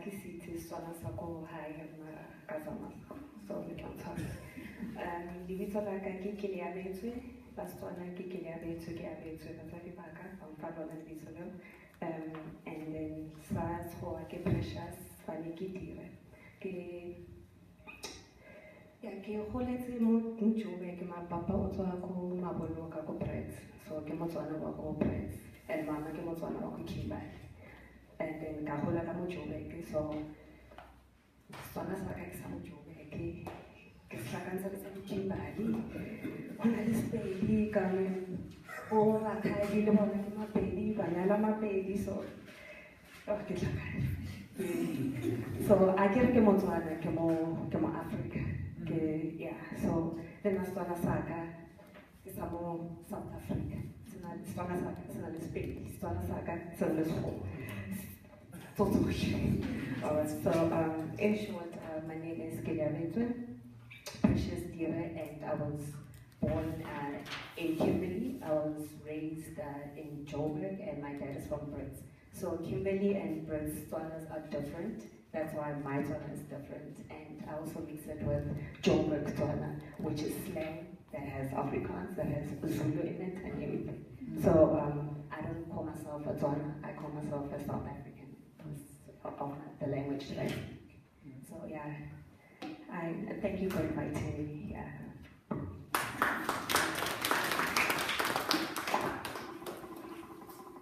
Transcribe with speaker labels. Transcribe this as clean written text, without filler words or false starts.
Speaker 1: ke se itse Setswana sa ko hae mara ka zama, so le tla ntshwarela. Lebitso la ka ke Keleabetswe, la Setswana ke Keleabetswe, ke abetswe batswadi ba ka ba mfa lona lebitso leo. And then sa Sekgowa ke Precious, fane ke Dire. Ke ya ke goletse mo Joburg, mara papa o tswa ko Maboloka ko Brits, so ke Motswana wa ko Brits, and mama ke Motswana wa ko Kimberley. And then ka gola ka mo Joburg, so Setswana sa ka ke sa mo Joburg, ke se tlhakantsha le sa mo Kimberley. Go na le Sepedi ka bo rakgadi le bona ke Mapedi, ba nyala Mapedi, so oh, ke tlhakane. So a ke re ke Motswana, ke mo Africa. Ke yeah, so le nna Setswana sa ka ke sa mo South Africa. Setswana sa ka se na le Sepedi, Setswana sa ka se na le Sekgowa. Tso tsotlhe. Alright, so in short, my name is Keleabetswe Precious Dire, and I was born in Kimberley. I was raised in Joburg, and my dad is from Brits. So Kimberley and Brits Tswanas are different. That's why my Tswana is different. And I also mix it with Joburg Tswana, which is slang that has Afrikaans, that has Zulu in it, and everything. So I don't call myself a Tswana, I call myself a South African because of the language that I speak. So yeah, I thank you for inviting me. Yeah.